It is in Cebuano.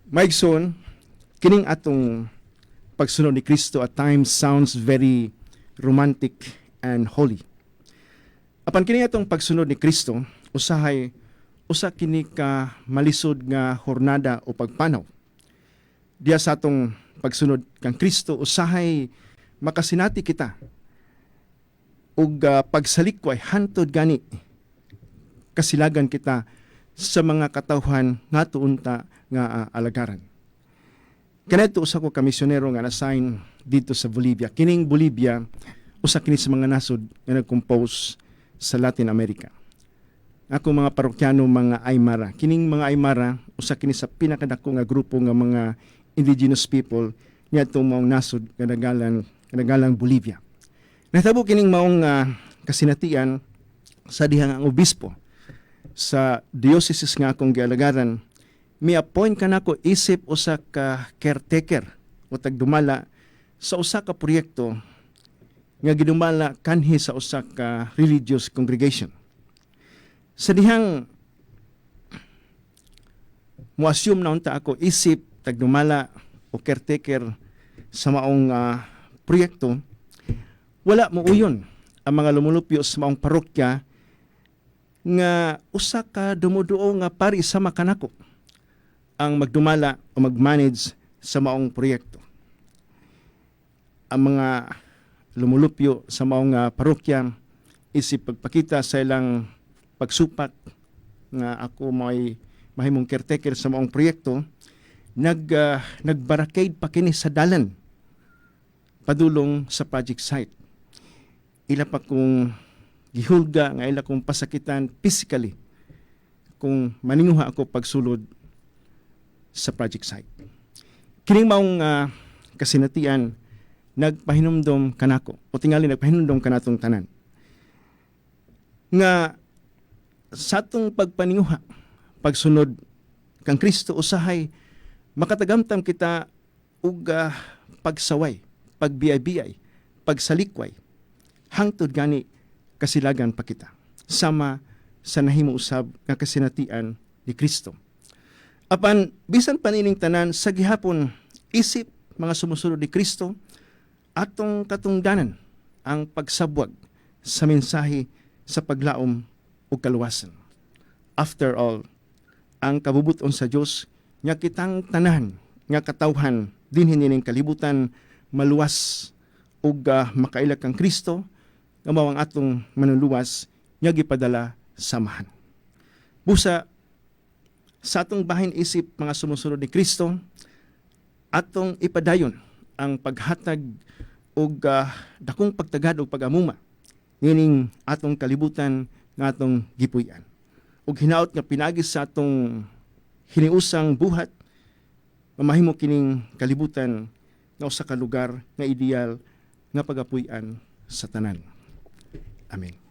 Mga igsoon, kining atong pagsunod ni Kristo at times sounds very romantic and holy. Apan kini atong pagsunod ni Kristo, usahay usa kini ka malisod nga hornada o pagpanaw. Diya sa atong pagsunod kang Kristo, usahay makasinati kita ug pagsalikway hantod gani kasilagan kita sa mga katawhan nga tuunta nga alagaran. Kanadto usa ko ka misyonero nga na-assign dito sa Bolivia. Kining Bolivia usa kini sa mga nasod nga nag-compose sa Latin America. Ako mga parokyano, mga Aymara. Kining mga Aymara usa kini sa pinakadako nga grupo nga mga indigenous people niadtong maong nasod nga nagalang Bolivia. Nahitabo kining maong kasinatian sa dihang ang obispo sa diocese nga akong gialagaran mi-appoint kanako isip usa ka caretaker o tagdumala sa usa ka proyekto nga gidumala kanhi sa usa ka religious congregation. Sa dihang mo-assume na unta ako isip tagdumala o caretaker sa maong proyekto, wala mo uyon ang mga lumulupyo sa maong parokya nga usa ka dumuduo nga pari sama kanako ang magdumala o mag-manage sa maong proyekto. Ang mga lumulupyo sa maong parokya, isip pagpakita sa ilang pagsupak nga ako may mahimong caretaker sa maong proyekto, nagbarricade pa kini sa dalan padulong sa project site. Ila pa kong gihulga nga ila kong pasakitan physically kung maninguha ako pagsulod sa project site. Kining maong kasinatian nagpahinumdom kanako o tingali nagpahinumdom kanatong tanan nga sa atong pagpaninguha pagsunod kang Kristo, usahay makatagamtam kita og pagsaway, pagbiyay-biyay, pagsalikway hangtod gani kasilagan pa kita sama sa nahimo usab nga kasinatian ni Kristo. Apan bisan pa niining tanan, sa gihapon isip mga sumusunod ni Kristo, atong katungdanan ang pagsabwag sa mensahe sa paglaom ug kaluwasan. After all, ang kabubuton sa Dios nga kitang tanan nga katawhan dinhi nining kalibutan maluwas ug makaila kang Kristo nga mao ang atong manluluwas nga gipadala sa Amahan. Busa sa atong bahin isip mga sumusunod ni Kristo, atong ipadayon ang paghatag og dakong pagtagad og pag-amuma nining atong kalibutan nga atong gipuy-an. Ug hinaot nga pinaagi sa atong hiniusang buhat, mamahimo kining kalibutan nga usa ka lugar nga ideal nga pagapuy-an sa tanan. Amen.